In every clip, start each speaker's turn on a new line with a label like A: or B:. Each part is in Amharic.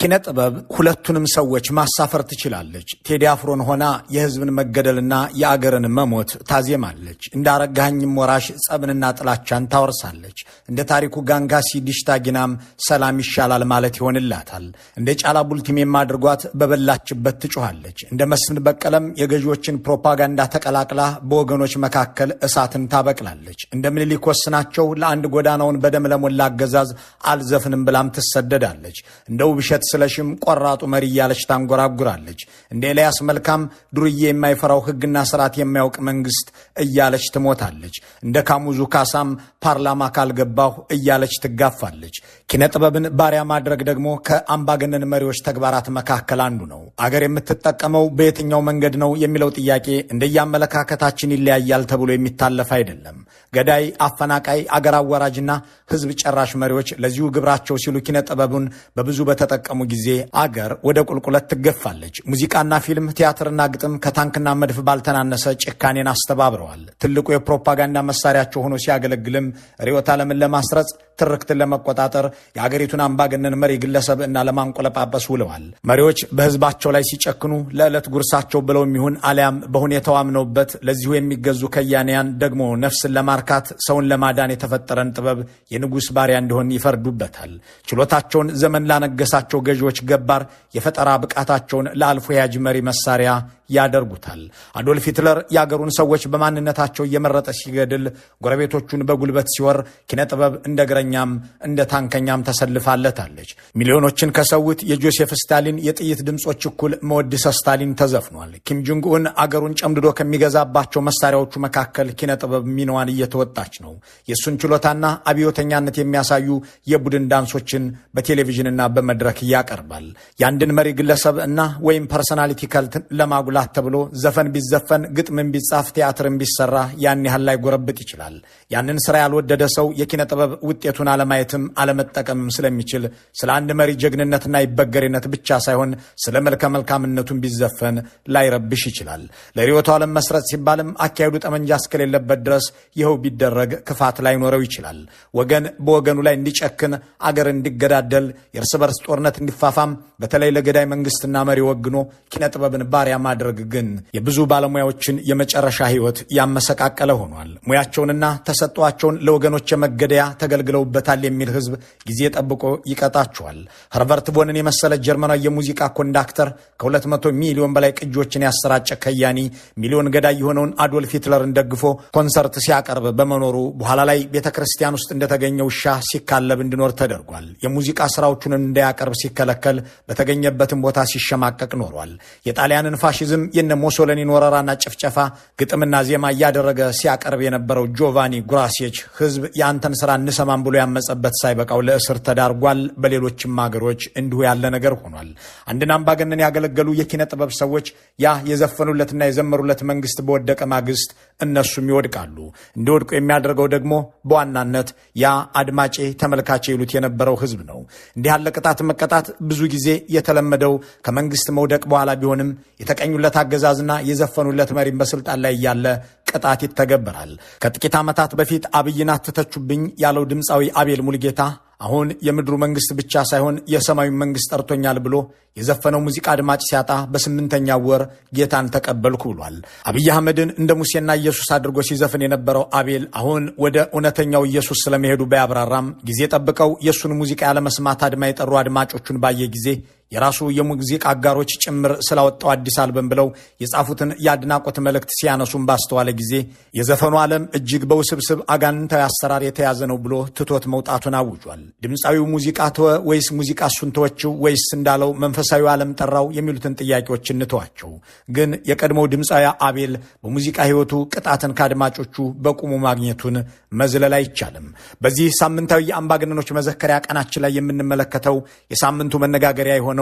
A: ኪነ ጥበብ ሁለቱንም ሰዎች ማሳፈር ትችላለች። ቴዲ አፍሮን ሆና የሕዝብን መገደልና የአገርን መሞት ታዜማለች። እንደ አረጋኸኝም ወራሽ ጸብንና ጥላቻን ታወርሳለች። እንደ ታሪኩ ጋንጋሲ ዲሽታ ጊናም ሰላም ይሻላል ማለት ይሆንላታል። እንደ ጫላ ቡልቲሜም አድርጓት በበላችበት ትጮኻለች። እንደ መስፍን በቀለም የገዢዎችን ፕሮፓጋንዳ ተቀላቅላ በወገኖች መካከል እሳትን ታበቅላለች። እንደ ምኒልክ ወስናቸው ለአንድ ጎዳናውን በደም ለሞላ አገዛዝ አልዘፍንም ብላም ትሰደዳለች። እንደ ውብሸት ስለሽም ቆራጡ መሪ እያለች ታንጎራጉራለች። እንደ ኤልያስ መልካም ዱርዬ የማይፈራው ሕግና ስርዓት የማያውቅ መንግስት እያለች ትሞታለች። እንደ ካሙዙ ካሳም ፓርላማ ካልገባሁ እያለች ትጋፋለች። ኪነ ጥበብን ባሪያ ማድረግ ደግሞ ከአምባገነን መሪዎች ተግባራት መካከል አንዱ ነው። አገር የምትጠቀመው በየትኛው መንገድ ነው የሚለው ጥያቄ እንደየአመለካከታችን ይለያያል ተብሎ የሚታለፍ አይደለም። ገዳይ፣ አፈናቃይ፣ አገር አወራጅና ህዝብ ጨራሽ መሪዎች ለዚሁ ግብራቸው ሲሉ ኪነ ጥበቡን በብዙ በተጠቀሙ ጊዜ አገር ወደ ቁልቁለት ትገፋለች። ሙዚቃና ፊልም፣ ቲያትርና ግጥም ከታንክና መድፍ ባልተናነሰ ጭካኔን አስተባብረዋል። ትልቁ የፕሮፓጋንዳ መሳሪያቸው ሆኖ ሲያገለግልም ርዕዮተ ዓለምን ለማስረጽ፣ ትርክትን ለመቆጣጠር፣ የአገሪቱን አምባገነን መሪ ግለሰብ እና ለማንቆለጳጰስ ውለዋል። መሪዎች በህዝባቸው ላይ ሲጨክኑ ለዕለት ጉርሳቸው ብለው የሚሆን አሊያም በሁኔታው አምነውበት ለዚሁ የሚገዙ ከያንያን ደግሞ ነፍስን ለማርካት ሰውን ለማዳን የተፈጠረን ጥበብ የንጉሥ ባሪያ እንዲሆን ይፈርዱበታል። ችሎታቸውን ዘመን ላነገሳቸው ገዢዎች ገባር፣ የፈጠራ ብቃታቸውን ለአልፎ ያጅ መሪ መሳሪያ ያደርጉታል። አዶልፍ ሂትለር የአገሩን ሰዎች በማንነታቸው እየመረጠ ሲገድል፣ ጎረቤቶቹን በጉልበት ሲወር ኪነ ጥበብ እንደ እግረኛም እንደ ታንከኛም ተሰልፋለታለች። ሚሊዮኖችን ከሰውት የጆሴፍ ስታሊን የጥይት ድምፆች እኩል መወድሰ ስታሊን ተዘፍኗል። ኪም ጆንግ ኡን አገሩን ጨምድዶ ከሚገዛባቸው መሳሪያዎቹ መካከል ኪነ ጥበብ ሚናዋን እየተወጣች ነው። የእሱን ችሎታና አብዮተኛነት የሚያሳዩ የቡድን ዳንሶችን በቴሌቪዥንና በመድረክ ያቀርባል። የአንድን መሪ ግለሰብ እና ወይም personality cult ለማጉላት ተብሎ ዘፈን ቢዘፈን፣ ግጥምን ቢጻፍ፣ ቲያትርን ቢሰራ ያን ያህል ላይጎረብጥ ይችላል። ያንን ስራ ያልወደደ ሰው የኪነ ጥበብ ውጤቱን አለማየትም አለመጠቀምም ስለሚችል ስለ አንድ መሪ ጀግንነትና ይበገሬነት ብቻ ሳይሆን ስለ መልከ መልካምነቱን ቢዘፈን ላይረብሽ ይችላል። ለርዕዮተ ዓለም መስረጽ ሲባልም አካሄዱ ጠመንጃ እስከሌለበት ድረስ ይኸው ቢደረግ ክፋት ላይኖረው ይችላል። ወገን በወገኑ ላይ እንዲጨክን፣ አገር እንዲገዳደል፣ የእርስ በርስ ጦርነት እንዲፋፋም በተለይ ለገዳይ መንግስትና መሪ ወግኖ ኪነ ጥበብን ባሪያ ማድረግ ግን የብዙ ባለሙያዎችን የመጨረሻ ህይወት ያመሰቃቀለ ሆኗል። ሙያቸውንና ተሰጥቷቸውን ለወገኖች የመገደያ ተገልግለውበታል የሚል ህዝብ ጊዜ ጠብቆ ይቀጣቸዋል። ኸርበርት ቦንን የመሰለ ጀርመናዊ የሙዚቃ ኮንዳክተር፣ ከ200 ሚሊዮን በላይ ቅጂዎችን ያሰራጨ ከያኒ ሚሊዮን ገዳይ የሆነውን አዶልፍ ሂትለርን ደግፎ ኮንሰርት ሲያቀርብ በመኖሩ በኋላ ላይ ቤተ ክርስቲያን ውስጥ እንደተገኘ ውሻ ሲካለብ እንዲኖር ተደርጓል። የሙዚቃ ስራዎቹን እንዳያቀርብ ሲከለከል፣ በተገኘበትም ቦታ ሲሸማቀቅ ኖሯል። የጣሊያንን ፋሽዝም፣ የነ ሞሶሎኒን ወረራና ጭፍጨፋ ግጥምና ዜማ እያደረገ ሲያቀርብ የነበረው ጆቫኒ ጉራሴች ህዝብ የአንተን ስራ እንሰማም ብሎ ያመጸበት ሳይበቃው ለእስር ተዳርጓል። በሌሎችም ሀገሮች እንዲሁ ያለ ነገር ሆኗል። አንድን አምባገነን ያገለገሉ የኪነ ጥበብ ሰዎች ያ የዘፈኑለትና የዘመሩለት መንግስት በወደቀ ማግስት እነሱም ይወድቃሉ። እንዲወድቁ የሚያደርገው ደግሞ በዋናነት ያ አድማጬ ተመልካቼ ይሉት የነበረው ህዝብ ነው። እንዲህ ያለ ቅጣት መቀጣት ብዙ ጊዜ የተለመደው ከመንግስት መውደቅ በኋላ ቢሆንም የተቀኙለት አገዛዝና የዘፈኑለት መሪም በስልጣን ላይ እያለ ቅጣት ይተገበራል። ከጥቂት ዓመታት በፊት አብይን አትተቹብኝ ያለው ድምፃዊ አቤል ሙልጌታ አሁን የምድሩ መንግስት ብቻ ሳይሆን የሰማዩ መንግስት ጠርቶኛል ብሎ የዘፈነው ሙዚቃ አድማጭ ሲያጣ በ8ኛ ወር ጌታን ተቀበልኩ ብሏል። አብይ አህመድን እንደ ሙሴና ኢየሱስ አድርጎ ሲዘፍን የነበረው አቤል አሁን ወደ እውነተኛው ኢየሱስ ስለመሄዱ ባያብራራም ጊዜ ጠብቀው የእሱን ሙዚቃ ያለመስማት አድማ የጠሩ አድማጮቹን ባየ ጊዜ የራሱ የሙዚቃ አጋሮች ጭምር ስላወጣው አዲስ አልበም ብለው የጻፉትን የአድናቆት መልእክት ሲያነሱም ባስተዋለ ጊዜ የዘፈኑ ዓለም እጅግ በውስብስብ አጋንንታዊ አሰራር የተያዘ ነው ብሎ ትቶት መውጣቱን አውጇል። ድምፃዊው ሙዚቃ ተወ ወይስ ሙዚቃ እሱን ተወችው ወይስ እንዳለው መንፈሳዊ ዓለም ጠራው የሚሉትን ጥያቄዎች እንተዋቸው። ግን የቀድሞው ድምፃዊ አቤል በሙዚቃ ሕይወቱ ቅጣትን ከአድማጮቹ በቁሙ ማግኘቱን መዝለል አይቻልም። በዚህ ሳምንታዊ የአምባገነኖች መዘከሪያ ቀናችን ላይ የምንመለከተው የሳምንቱ መነጋገሪያ የሆነውን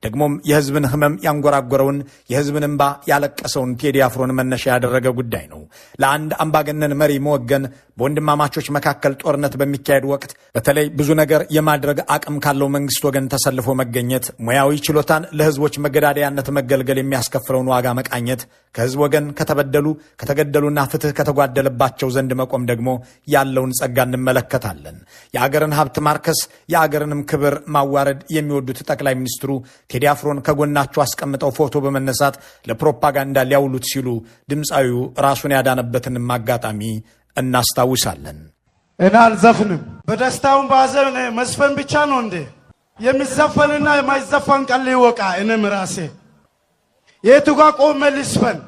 A: ደግሞም የህዝብን ህመም ያንጎራጎረውን፣ የህዝብን እንባ ያለቀሰውን ቴዲ አፍሮን መነሻ ያደረገ ጉዳይ ነው። ለአንድ አምባገነን መሪ መወገን፣ በወንድማማቾች መካከል ጦርነት በሚካሄድ ወቅት በተለይ ብዙ ነገር የማድረግ አቅም ካለው መንግስት ወገን ተሰልፎ መገኘት፣ ሙያዊ ችሎታን ለህዝቦች መገዳደያነት መገልገል የሚያስከፍለውን ዋጋ መቃኘት፣ ከህዝብ ወገን ከተበደሉ፣ ከተገደሉና ፍትህ ከተጓደለባቸው ዘንድ መቆም ደግሞ ያለውን ጸጋ እንመለከታለን። የአገርን ሀብት ማርከስ፣ የአገርንም ክብር ማዋረድ የሚወዱት ጠቅላይ ሚኒስትሩ ሚኒስትሩ ቴዲ አፍሮን ከጎናቸው አስቀምጠው ፎቶ በመነሳት ለፕሮፓጋንዳ ሊያውሉት ሲሉ ድምፃዊው ራሱን ያዳነበትንም አጋጣሚ እናስታውሳለን።
B: እኔ አልዘፍንም። በደስታውም በሐዘን መዝፈን ብቻ ነው እንዴ? የሚዘፈንና የማይዘፈን ቃል ይወቃ። እኔም ራሴ የቱ ጋ ቆሜ ልዝፈን?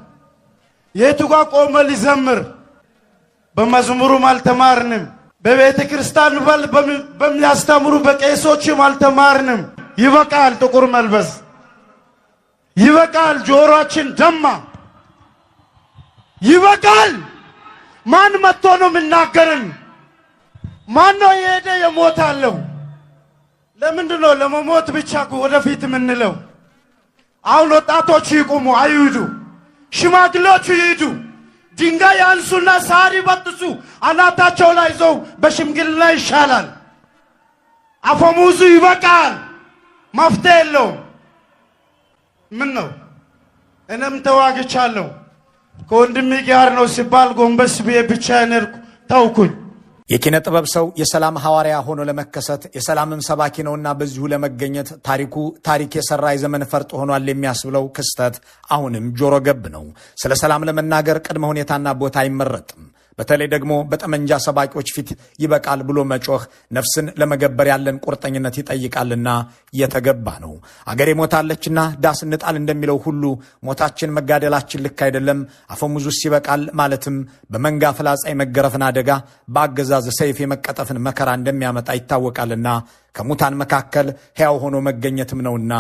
B: የቱ ጋ ቆሜ ልዘምር? በመዝሙሩም አልተማርንም። በቤተ ክርስቲያን በል በሚያስተምሩ በቄሶችም አልተማርንም። ይበቃል፣ ጥቁር መልበስ ይበቃል። ጆሮአችን ደማ። ይበቃል። ማን መጥቶ ነው የሚናገርን? ማን ነው የሄደ የሞታለው? ለምንድን ነው ለመሞት ብቻ ወደፊት የምንለው? አሁን ወጣቶቹ ይቁሙ፣ አይሂዱ። ሽማግሌዎቹ ይሂዱ። ድንጋይ ያንሱና ሳር ይበጥሱ፣ አናታቸው ላይ ይዘው በሽምግልና ይሻላል። አፈሙዙ ይበቃል፣ መፍትሄ የለውም። ምን ነው እኔም ተዋግቻለሁ። ከወንድሜ ጋር ነው ሲባል ጎንበስ ብዬ ብቻዬን ሄድኩ፣ ተውኩኝ።
A: የኪነ ጥበብ ሰው የሰላም ሐዋርያ ሆኖ ለመከሰት፣ የሰላምም ሰባኪ ነውና በዚሁ ለመገኘት ታሪኩ ታሪክ የሰራ የዘመን ፈርጥ ሆኗል የሚያስብለው ክስተት አሁንም ጆሮ ገብ ነው። ስለ ሰላም ለመናገር ቅድመ ሁኔታና ቦታ አይመረጥም። በተለይ ደግሞ በጠመንጃ ሰባቂዎች ፊት ይበቃል ብሎ መጮህ ነፍስን ለመገበር ያለን ቁርጠኝነት ይጠይቃልና የተገባ ነው። አገሬ ሞታለችና ዳስ እንጣል እንደሚለው ሁሉ ሞታችን መጋደላችን ልክ አይደለም፣ አፈሙዙስ ይበቃል ማለትም በመንጋ ፍላጻ የመገረፍን አደጋ፣ በአገዛዝ ሰይፍ የመቀጠፍን መከራ እንደሚያመጣ ይታወቃልና ከሙታን መካከል ሕያው ሆኖ መገኘትም ነውና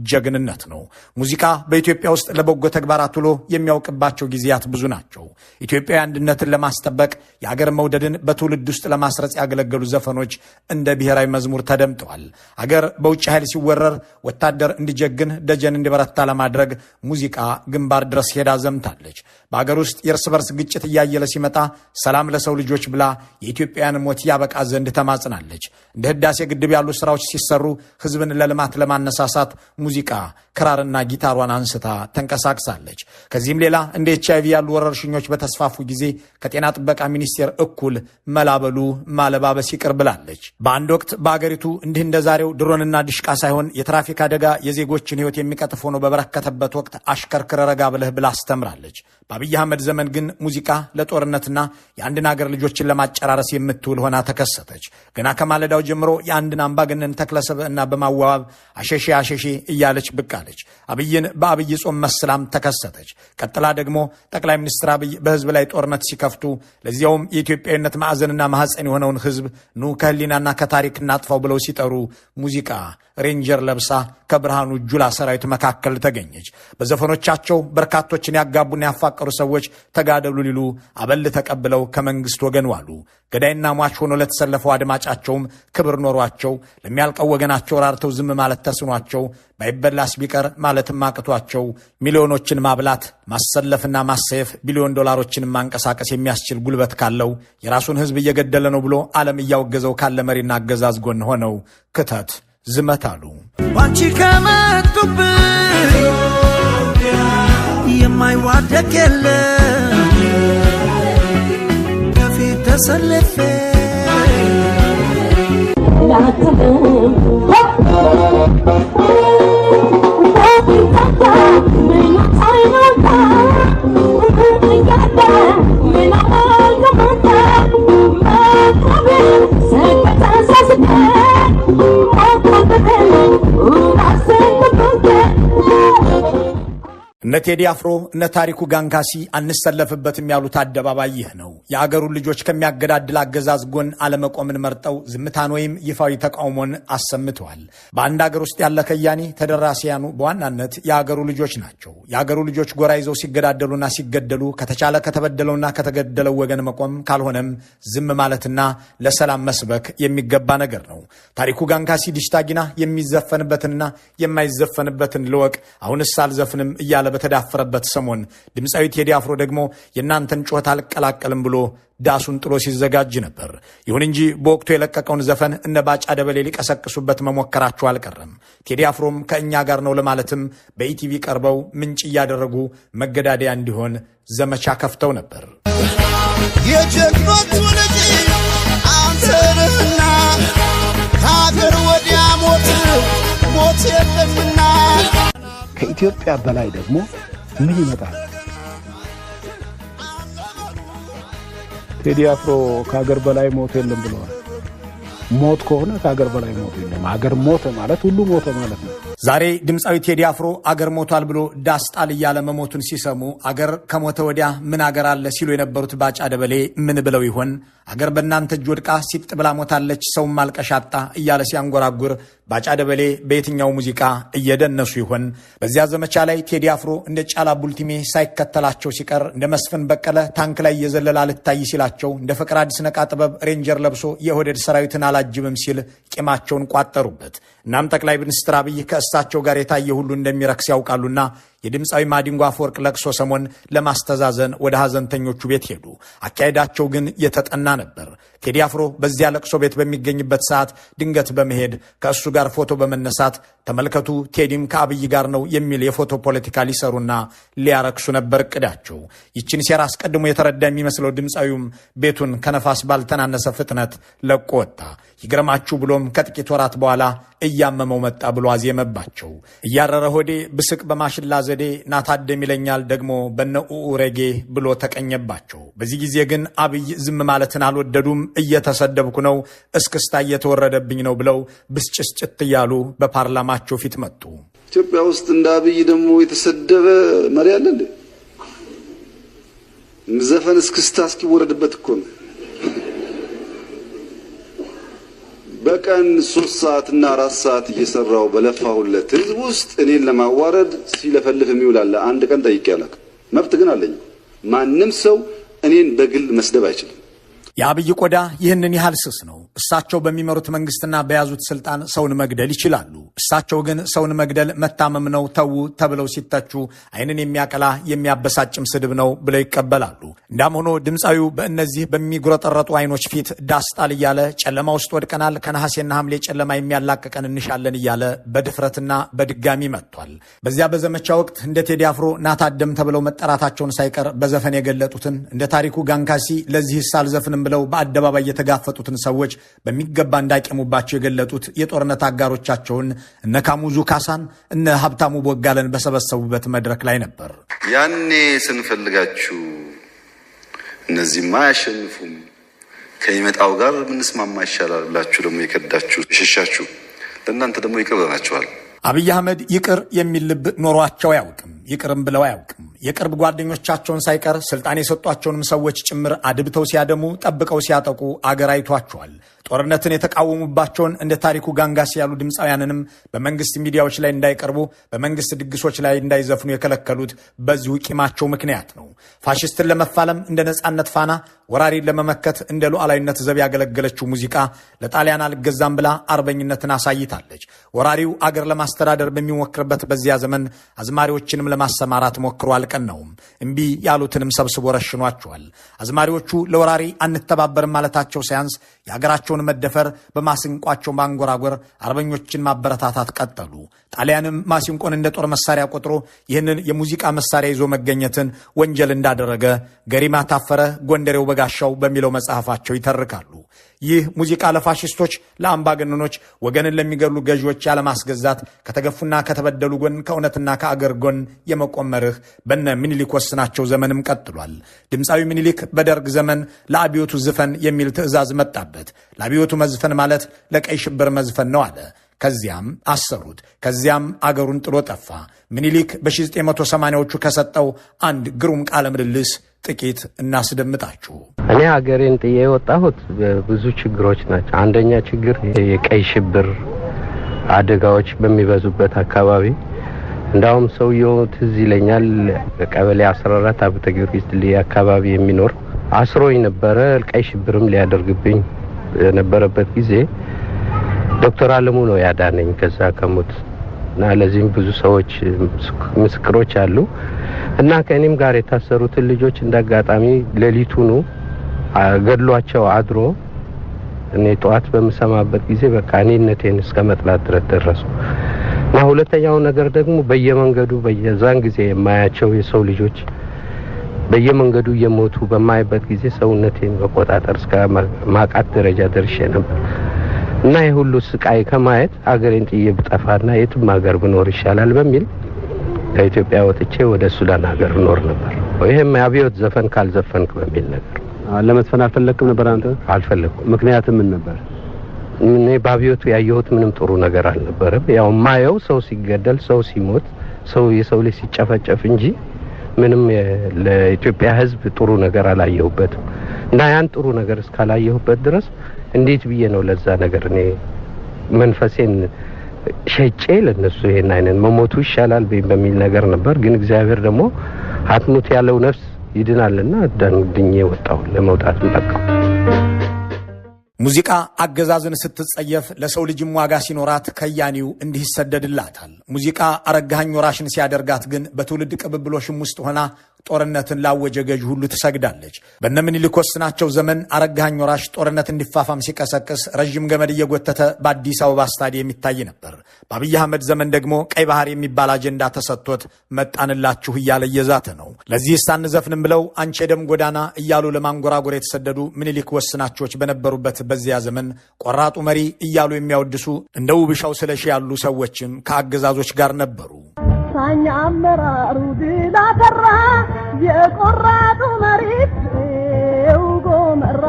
A: ጀግንነት ነው። ሙዚቃ በኢትዮጵያ ውስጥ ለበጎ ተግባራት ውሎ የሚያውቅባቸው ጊዜያት ብዙ ናቸው። ኢትዮጵያዊ አንድነትን ለማስጠበቅ፣ የአገር መውደድን በትውልድ ውስጥ ለማስረጽ ያገለገሉ ዘፈኖች እንደ ብሔራዊ መዝሙር ተደምጠዋል። አገር በውጭ ኃይል ሲወረር ወታደር እንዲጀግን፣ ደጀን እንዲበረታ ለማድረግ ሙዚቃ ግንባር ድረስ ሄዳ ዘምታለች። በአገር ውስጥ የእርስ በርስ ግጭት እያየለ ሲመጣ ሰላም ለሰው ልጆች ብላ የኢትዮጵያን ሞት ያበቃ ዘንድ ተማጽናለች። እንደ ህዳሴ ግድብ ያሉ ስራዎች ሲሰሩ ህዝብን ለልማት ለማነሳሳት ሙዚቃ ክራርና ጊታሯን አንስታ ተንቀሳቅሳለች። ከዚህም ሌላ እንደ ኤችአይቪ ያሉ ወረርሽኞች በተስፋፉ ጊዜ ከጤና ጥበቃ ሚኒስቴር እኩል መላበሉ ማለባበስ ይቅር ብላለች። በአንድ ወቅት በአገሪቱ እንዲህ እንደ ዛሬው ድሮንና ድሽቃ ሳይሆን የትራፊክ አደጋ የዜጎችን ህይወት የሚቀጥፍ ሆኖ በበረከተበት ወቅት አሽከርክር ረጋ ብለህ ብላ አስተምራለች። በአብይ አህመድ ዘመን ግን ሙዚቃ ለጦርነትና የአንድን አገር ልጆችን ለማጨራረስ የምትውል ሆና ተከሰተች። ገና ከማለዳው ጀምሮ የአንድን አምባገነን ተክለሰብዕና በማዋዋብ አሸሼ አሸሼ እያለች ብቅ አለች። አብይን በአብይ ጾም መስላም ተከሰተች። ቀጥላ ደግሞ ጠቅላይ ሚኒስትር አብይ በህዝብ ላይ ጦርነት ሲከፍቱ፣ ለዚያውም የኢትዮጵያዊነት ማዕዘንና ማኅፀን የሆነውን ህዝብ ኑ ከህሊናና ከታሪክ እናጥፋው ብለው ሲጠሩ ሙዚቃ ሬንጀር ለብሳ ከብርሃኑ ጁላ ሰራዊት መካከል ተገኘች። በዘፈኖቻቸው በርካቶችን ያጋቡና ያፋቀሩ ሰዎች ተጋደሉ ሊሉ አበል ተቀብለው ከመንግስት ወገን ዋሉ። ገዳይና ሟች ሆኖ ለተሰለፈው አድማጫቸውም ክብር ኖሯቸው፣ ለሚያልቀው ወገናቸው ራርተው ዝም ማለት ተስኗቸው፣ ባይበላስ ቢቀር ማለትም አቅቷቸው ሚሊዮኖችን ማብላት፣ ማሰለፍና ማሰየፍ፣ ቢሊዮን ዶላሮችን ማንቀሳቀስ የሚያስችል ጉልበት ካለው፣ የራሱን ህዝብ እየገደለ ነው ብሎ ዓለም እያወገዘው ካለ መሪና አገዛዝ ጎን ሆነው ክተት ዝመት አሉ።
C: ባንቺ ከመጡብኝ የማይዋደቅ የለም፣ ከፊት ተሰልፌ።
A: እነ ቴዲ አፍሮ፣ እነ ታሪኩ ጋንካሲ አንሰለፍበትም ያሉት አደባባይ ይህ ነው። የአገሩን ልጆች ከሚያገዳድል አገዛዝ ጎን አለመቆምን መርጠው ዝምታን ወይም ይፋዊ ተቃውሞን አሰምተዋል። በአንድ አገር ውስጥ ያለ ከያኒ ተደራሲያኑ በዋናነት የአገሩ ልጆች ናቸው። የአገሩ ልጆች ጎራ ይዘው ሲገዳደሉና ሲገደሉ ከተቻለ ከተበደለውና ከተገደለው ወገን መቆም፣ ካልሆነም ዝም ማለትና ለሰላም መስበክ የሚገባ ነገር ነው። ታሪኩ ጋንካሲ ዲሽታጊና የሚዘፈንበትንና የማይዘፈንበትን ልወቅ፣ አሁንስ አልዘፍንም እያለ በተዳፈረበት ሰሞን ድምፃዊ ቴዲ አፍሮ ደግሞ የእናንተን ጩኸት አልቀላቀልም ብሎ ዳሱን ጥሎ ሲዘጋጅ ነበር። ይሁን እንጂ በወቅቱ የለቀቀውን ዘፈን እነ ባጫ ደበሌ ሊቀሰቅሱበት መሞከራቸው አልቀረም። ቴዲ አፍሮም ከእኛ ጋር ነው ለማለትም በኢቲቪ ቀርበው ምንጭ እያደረጉ መገዳደያ እንዲሆን ዘመቻ ከፍተው ነበር።
D: የጀግኖቹ ልጅ አንተ ነህና ከአገር ወዲያ ሞት ሞት የለምና።
E: ከኢትዮጵያ በላይ ደግሞ ምን ይመጣል? ቴዲ አፍሮ ከሀገር በላይ ሞት የለም ብለዋል። ሞት ከሆነ ከሀገር በላይ ሞት የለም። ሀገር ሞተ ማለት ሁሉ ሞተ ማለት ነው።
A: ዛሬ ድምፃዊ ቴዲ አፍሮ አገር ሞቷል ብሎ ዳስ ጣል እያለ መሞቱን ሲሰሙ አገር ከሞተ ወዲያ ምን አገር አለ ሲሉ የነበሩት ባጫ ደበሌ ምን ብለው ይሆን? አገር በእናንተ እጅ ወድቃ ሲጥ ብላ ሞታለች፣ ሰውም ማልቀሻ አጣ እያለ ሲያንጎራጉር ባጫ ደበሌ በየትኛው ሙዚቃ እየደነሱ ይሆን? በዚያ ዘመቻ ላይ ቴዲ አፍሮ እንደ ጫላ ቡልቲሜ ሳይከተላቸው ሲቀር፣ እንደ መስፍን በቀለ ታንክ ላይ እየዘለለ አልታይ ሲላቸው፣ እንደ ፍቅር አዲስ ነቃ ጥበብ ሬንጀር ለብሶ የኦህዴድ ሰራዊትን አላጅብም ሲል ቂማቸውን ቋጠሩበት። እናም ጠቅላይ ሚኒስትር አብይ ከእሳቸው ጋር የታየ ሁሉ እንደሚረክስ ያውቃሉና የድምፃዊ ማዲንጎ አፈወርቅ ለቅሶ ሰሞን ለማስተዛዘን ወደ ሀዘንተኞቹ ቤት ሄዱ። አካሄዳቸው ግን የተጠና ነበር። ቴዲ አፍሮ በዚያ ለቅሶ ቤት በሚገኝበት ሰዓት ድንገት በመሄድ ከእሱ ጋር ፎቶ በመነሳት ተመልከቱ ቴዲም ከአብይ ጋር ነው የሚል የፎቶ ፖለቲካ ሊሰሩና ሊያረክሱ ነበር እቅዳቸው። ይችን ሴራ አስቀድሞ የተረዳ የሚመስለው ድምፃዊውም ቤቱን ከነፋስ ባልተናነሰ ፍጥነት ለቆ ወጣ። ይግረማችሁ ብሎም ከጥቂት ወራት በኋላ እያመመው መጣ ብሎ አዜመባቸው። እያረረ ሆዴ ብስቅ በማሽላ ዘዴ ናታደም ይለኛል ደግሞ በነኡኡ ሬጌ ብሎ ተቀኘባቸው። በዚህ ጊዜ ግን አብይ ዝም ማለትን አልወደዱም። እየተሰደብኩ ነው፣ እስክስታ እየተወረደብኝ ነው ብለው ብስጭስጭት እያሉ በፓርላማቸው ፊት መጡ።
F: ኢትዮጵያ ውስጥ እንደ አብይ ደግሞ የተሰደበ መሪ አለ እንዴ? ዘፈን እስክስታ እስኪወረድበት እኮ ነው። በቀን 3 ሰዓት እና 4 ሰዓት እየሰራው በለፋሁለት ህዝብ ውስጥ እኔን ለማዋረድ ሲለፈልፍ የሚውል አለ። አንድ ቀን ጠይቄ አላውቅም። መብት ግን አለኝ። ማንም ሰው እኔን በግል መስደብ አይችልም።
A: የአብይ ቆዳ ይህንን ያህል ስስ ነው። እሳቸው በሚመሩት መንግስትና በያዙት ስልጣን ሰውን መግደል ይችላሉ። እሳቸው ግን ሰውን መግደል መታመም ነው ተዉ ተብለው ሲተቹ አይንን የሚያቀላ የሚያበሳጭም ስድብ ነው ብለው ይቀበላሉ። እንዳም ሆኖ ድምፃዊው በእነዚህ በሚጉረጠረጡ አይኖች ፊት ዳስ ጣል እያለ ጨለማ ውስጥ ወድቀናል፣ ከነሐሴና ሐምሌ ጨለማ የሚያላቅቀን እንሻለን እያለ በድፍረትና በድጋሚ መጥቷል። በዚያ በዘመቻ ወቅት እንደ ቴዲ አፍሮ ናታደም ተብለው መጠራታቸውን ሳይቀር በዘፈን የገለጡትን፣ እንደ ታሪኩ ጋንካሲ ለዚህ ሳልዘፍንም ብለው በአደባባይ የተጋፈጡትን ሰዎች በሚገባ እንዳቄሙባቸው የገለጡት የጦርነት አጋሮቻቸውን እነ ካሙዙ ካሳን እነ ሀብታሙ ቦጋለን በሰበሰቡበት መድረክ ላይ ነበር።
F: ያኔ ስንፈልጋችሁ እነዚህማ አያሸንፉም ከሚመጣው ጋር ምንስማማ ይሻላል ብላችሁ ደግሞ የከዳችሁ የሸሻችሁ ለእናንተ ደግሞ ይቅር ብለናችኋል።
A: አብይ አህመድ ይቅር የሚል ልብ ኖሯቸው አያውቅም። ይቅርም ብለው አያውቅም። የቅርብ ጓደኞቻቸውን ሳይቀር ስልጣን የሰጧቸውንም ሰዎች ጭምር አድብተው ሲያደሙ፣ ጠብቀው ሲያጠቁ አገር አይቷቸዋል። ጦርነትን የተቃወሙባቸውን እንደ ታሪኩ ጋንጋሲ ያሉ ድምፃውያንንም በመንግስት ሚዲያዎች ላይ እንዳይቀርቡ፣ በመንግስት ድግሶች ላይ እንዳይዘፍኑ የከለከሉት በዚሁ ቂማቸው ምክንያት ነው። ፋሽስትን ለመፋለም እንደ ነጻነት ፋና፣ ወራሪን ለመመከት እንደ ሉዓላዊነት ዘብ ያገለገለችው ሙዚቃ ለጣሊያን አልገዛም ብላ አርበኝነትን አሳይታለች። ወራሪው አገር ለማስተዳደር በሚሞክርበት በዚያ ዘመን አዝማሪዎችንም ለማሰማራት ሞክሮ አልቀናውም። እምቢ ያሉትንም ሰብስቦ ረሽኗቸዋል። አዝማሪዎቹ ለወራሪ አንተባበርም ማለታቸው ሳያንስ የሀገራቸውን መደፈር በማሲንቋቸው ማንጎራጎር አርበኞችን ማበረታታት ቀጠሉ። ጣሊያንም ማሲንቆን እንደ ጦር መሳሪያ ቆጥሮ ይህንን የሙዚቃ መሳሪያ ይዞ መገኘትን ወንጀል እንዳደረገ ገሪማ ታፈረ ጎንደሬው በጋሻው በሚለው መጽሐፋቸው ይተርካሉ። ይህ ሙዚቃ ለፋሽስቶች፣ ለአምባገነኖች፣ ወገንን ለሚገሉ ገዢዎች ያለማስገዛት፣ ከተገፉና ከተበደሉ ጎን፣ ከእውነትና ከአገር ጎን የመቆም መርህ በነ ምኒልክ ወስናቸው ዘመንም ቀጥሏል። ድምፃዊ ምኒልክ በደርግ ዘመን ለአብዮቱ ዝፈን የሚል ትዕዛዝ መጣበት። ለአብዮቱ መዝፈን ማለት ለቀይ ሽብር መዝፈን ነው አለ። ከዚያም አሰሩት። ከዚያም አገሩን ጥሎ ጠፋ። ምኒልክ በ1980ዎቹ ከሰጠው አንድ ግሩም ቃለ ምልልስ ጥቂት እናስደምጣችሁ።
G: እኔ ሀገሬን ጥዬ የወጣሁት ብዙ ችግሮች ናቸው። አንደኛ ችግር የቀይ ሽብር አደጋዎች በሚበዙበት አካባቢ፣ እንዳውም ሰውየው ትዝ ይለኛል፣ ቀበሌ 14 አብተ ጊዮርጊስ ድልድይ አካባቢ የሚኖር አስሮኝ ነበረ። ቀይ ሽብርም ሊያደርግብኝ የነበረበት ጊዜ ዶክተር አለሙ ነው ያዳነኝ ከዛ ከሞት፣ እና ለዚህም ብዙ ሰዎች ምስክሮች አሉ። እና ከእኔም ጋር የታሰሩትን ልጆች እንዳጋጣሚ ሌሊቱኑ ገድሏቸው አድሮ እኔ ጠዋት በምሰማበት ጊዜ በቃ እኔነቴን እስከ መጥላት ድረስ ደረሱ። እና ሁለተኛው ነገር ደግሞ በየመንገዱ በየዛን ጊዜ የማያቸው የሰው ልጆች በየመንገዱ እየሞቱ በማይበት ጊዜ ሰውነቴን መቆጣጠር እስከ ማቃት ደረጃ ደርሼ ነበር። እና ይህ ሁሉ ስቃይ ከማየት አገሬን ጥዬ ብጠፋና የትም ሀገር ብኖር ይሻላል በሚል ከኢትዮጵያ ወጥቼ ወደ ሱዳን ሀገር እኖር ነበር። ይሄም የአብዮት ዘፈን ካልዘፈንክ በሚል ነገር።
H: ለመዝፈን አልፈለክም ነበር አንተ?
G: አልፈለኩም።
H: ምክንያትም ምን ነበር?
G: እኔ በአብዮቱ ያየሁት ምንም ጥሩ ነገር አልነበረም። ያው ማየው ሰው ሲገደል፣ ሰው ሲሞት፣ ሰው የሰው ልጅ ሲጨፈጨፍ እንጂ ምንም ለኢትዮጵያ ሕዝብ ጥሩ ነገር አላየሁበትም። እና ያን ጥሩ ነገር እስካላየሁበት ድረስ እንዴት ብዬ ነው ለዛ ነገር እኔ መንፈሴን ሸጬ ለነሱ ይሄን አይነት መሞቱ ይሻላል በሚል ነገር ነበር። ግን እግዚአብሔር ደግሞ አትሙት ያለው ነፍስ ይድናልና ድኜ ወጣሁ። ለመውጣት በቃ።
A: ሙዚቃ አገዛዝን ስትጸየፍ ለሰው ልጅም ዋጋ ሲኖራት ከያኒው እንዲህ ይሰደድላታል። ሙዚቃ አረጋኸኝ ወራሽን ሲያደርጋት ግን በትውልድ ቅብብሎሽም ውስጥ ሆና ጦርነትን ላወጀ ገዥ ሁሉ ትሰግዳለች። በነ ምኒልክ ወስናቸው ዘመን አረጋኸኝ ወራሽ ጦርነት እንዲፋፋም ሲቀሰቅስ ረዥም ገመድ እየጎተተ በአዲስ አበባ ስታዲየም ይታይ ነበር። በአብይ አህመድ ዘመን ደግሞ ቀይ ባህር የሚባል አጀንዳ ተሰጥቶት መጣንላችሁ እያለ እየዛተ ነው። ለዚህ ሳንዘፍንም ብለው አንቺ የደም ጎዳና እያሉ ለማንጎራጎር የተሰደዱ ምኒልክ ወስናቸዎች በነበሩበት በዚያ ዘመን ቆራጡ መሪ እያሉ የሚያወድሱ እንደ ውብሻው ስለሺ ያሉ ሰዎችም ከአገዛዞች ጋር ነበሩ።
I: ሳኛ አመራሩ ድል አፈራ፣ የቆራጡ መሪ ፍሬው ጎመራ።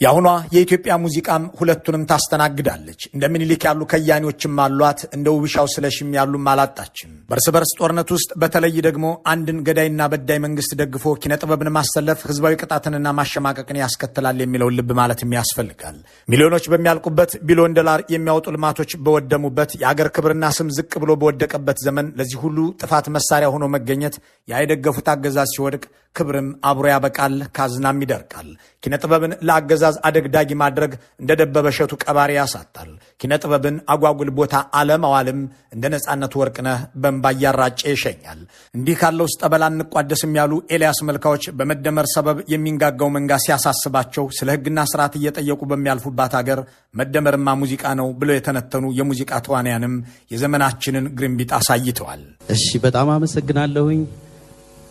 A: የአሁኗ የኢትዮጵያ ሙዚቃም ሁለቱንም ታስተናግዳለች። እንደ ምኒልክ ያሉ ከያኔዎችም አሏት፣ እንደ ውብሻው ስለሽም ያሉም አላጣችም። በእርስ በርስ ጦርነት ውስጥ በተለይ ደግሞ አንድን ገዳይና በዳይ መንግስት ደግፎ ኪነጥበብን ማሰለፍ ህዝባዊ ቅጣትንና ማሸማቀቅን ያስከትላል የሚለውን ልብ ማለትም ያስፈልጋል። ሚሊዮኖች በሚያልቁበት፣ ቢሊዮን ዶላር የሚያወጡ ልማቶች በወደሙበት፣ የአገር ክብርና ስም ዝቅ ብሎ በወደቀበት ዘመን ለዚህ ሁሉ ጥፋት መሳሪያ ሆኖ መገኘት ያይደገፉት አገዛዝ ሲወድቅ ክብርም አብሮ ያበቃል፣ ካዝናም ይደርቃል። ኪነጥበብን ለአገዛዝ አደግዳጊ ማድረግ እንደ ደበበ እሸቱ ቀባሪ ያሳጣል። ኪነጥበብን አጓጉል ቦታ አለማዋልም እንደ ነጻነት ወርቅነህ በእንባ እያራጨ ይሸኛል። እንዲህ ካለው ጠበል አንቋደስም ያሉ ኤልያስ መልካዎች በመደመር ሰበብ የሚንጋጋው መንጋ ሲያሳስባቸው ስለ ህግና ስርዓት እየጠየቁ በሚያልፉባት አገር መደመርማ ሙዚቃ ነው ብለው የተነተኑ የሙዚቃ ተዋንያንም የዘመናችንን ግርንቢጥ አሳይተዋል።
J: እሺ፣ በጣም አመሰግናለሁኝ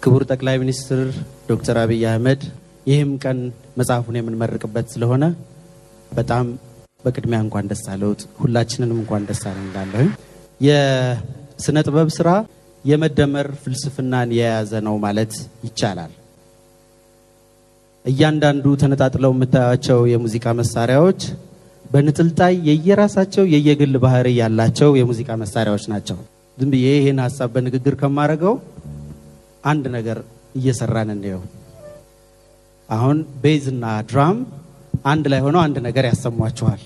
J: ክቡር ጠቅላይ ሚኒስትር ዶክተር አብይ አህመድ። ይህም ቀን መጽሐፉን የምንመርቅበት ስለሆነ በጣም በቅድሚያ እንኳን ደስ አለዎት፣ ሁላችንንም እንኳን ደስ አለን እላለሁኝ። የስነ ጥበብ ስራ የመደመር ፍልስፍናን የያዘ ነው ማለት ይቻላል። እያንዳንዱ ተነጣጥለው የምታያቸው የሙዚቃ መሳሪያዎች በንጥልጣይ የየራሳቸው የየግል ባህሪ ያላቸው የሙዚቃ መሳሪያዎች ናቸው። ዝም ብዬ ይህን ሀሳብ በንግግር ከማደርገው አንድ ነገር እየሰራን እንየው። አሁን bass እና drum አንድ ላይ ሆነው አንድ ነገር ያሰሟችኋል።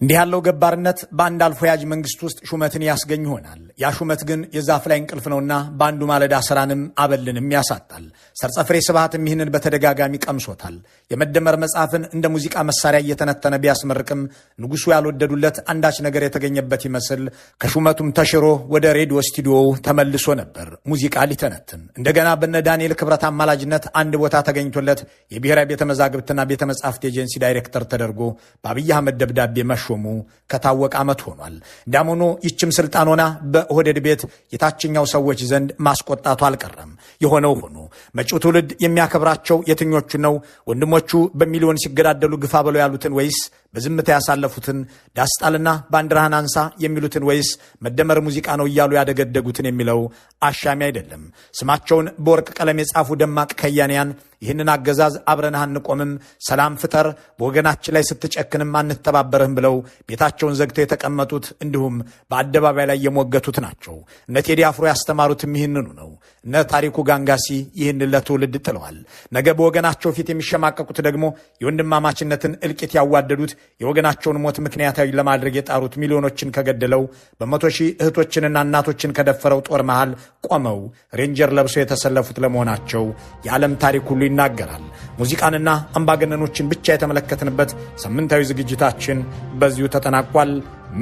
A: እንዲህ ያለው ገባርነት በአንድ አልፎ ያጅ መንግስት ውስጥ ሹመትን ያስገኝ ይሆናል። ያ ሹመት ግን የዛፍ ላይ እንቅልፍ ነውና በአንዱ ማለዳ ስራንም አበልንም ያሳጣል። ሰርጸ ፍሬ ስብሐትም ይህንን በተደጋጋሚ ቀምሶታል። የመደመር መጽሐፍን እንደ ሙዚቃ መሳሪያ እየተነተነ ቢያስመርቅም ንጉሱ ያልወደዱለት አንዳች ነገር የተገኘበት ይመስል ከሹመቱም ተሽሮ ወደ ሬዲዮ ስቱዲዮው ተመልሶ ነበር ሙዚቃ ሊተነትን። እንደገና በነ ዳንኤል ክብረት አማላጅነት አንድ ቦታ ተገኝቶለት የብሔራዊ ቤተ መዛግብትና ቤተ መጻሕፍት ኤጀንሲ ዳይሬክተር ተደርጎ በአብይ አህመድ ደብዳቤ መሾሙ ከታወቀ ዓመት ሆኗል። እንዲያም ሆኖ ይችም ስልጣን ሆና በኦህዴድ ቤት የታችኛው ሰዎች ዘንድ ማስቆጣቱ አልቀረም። የሆነው ሆኖ መጪው ትውልድ የሚያከብራቸው የትኞቹ ነው? ወንድሞቹ በሚሊዮን ሲገዳደሉ ግፋ በለው ያሉትን ወይስ በዝምታ ያሳለፉትን? ዳስጣልና ባንዲራህን አንሳ የሚሉትን ወይስ መደመር ሙዚቃ ነው እያሉ ያደገደጉትን የሚለው አሻሚ አይደለም። ስማቸውን በወርቅ ቀለም የጻፉ ደማቅ ከያንያን ይህንን አገዛዝ አብረንህ አንቆምም፣ ሰላም ፍጠር፣ በወገናችን ላይ ስትጨክንም አንተባበርህም ብለው ቤታቸውን ዘግተው የተቀመጡት እንዲሁም በአደባባይ ላይ የሞገቱት ናቸው። እነ ቴዲ አፍሮ ያስተማሩትም ይህንኑ ነው። እነ ታሪኩ ጋንጋሲ ይህንን ለትውልድ ጥለዋል። ነገ በወገናቸው ፊት የሚሸማቀቁት ደግሞ የወንድማማችነትን እልቂት ያዋደዱት፣ የወገናቸውን ሞት ምክንያታዊ ለማድረግ የጣሩት፣ ሚሊዮኖችን ከገደለው፣ በ100,000 እህቶችንና እናቶችን ከደፈረው ጦር መሃል ቆመው ሬንጀር ለብሰው የተሰለፉት ለመሆናቸው የዓለም ታሪክ ሁሉ ይናገራል። ሙዚቃንና አምባገነኖችን ብቻ የተመለከትንበት ሳምንታዊ ዝግጅታችን በዚሁ ተጠናቋል።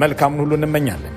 A: መልካሙን ሁሉ እንመኛለን።